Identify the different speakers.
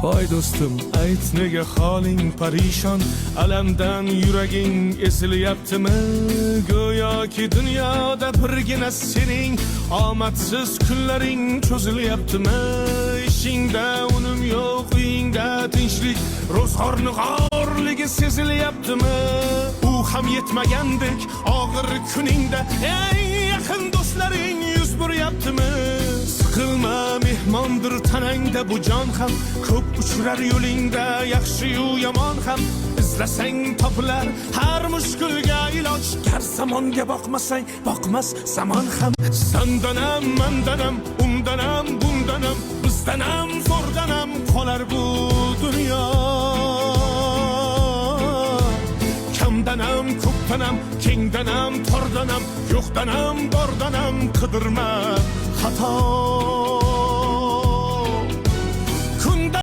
Speaker 1: Voy do'stim, ayt, nega holing parishon? Alamdan yuraging ezilyaptimi? Go'yoki dunyoda birgina sening omadsiz kunlaring cho'zilyaptimi? Ishingda unum yo'q, uyingda tinchlik, ro'zg'orni g'orligi sezilyaptimi? U ham yetmagandek, og'ir kuningda eng yaqin do'stlaring yuz buryaptimi? Siqilma, mehmondir tanangda bu jon ham. Ko'p uchrar yo'lingda yaxshi-yu yomon ham. Izlasang topilar har mushkulga iloj. Gar zamonga boqmasang, boqmas zamon ham. Sandanam, mandanam, undanam, bundanam, bizdanam, zo'rdanam qolar bu dunyo. Kamdanam, ko'pdanam, kengdanam, tordanam, yo'qdanam, bordanam qidirma xato.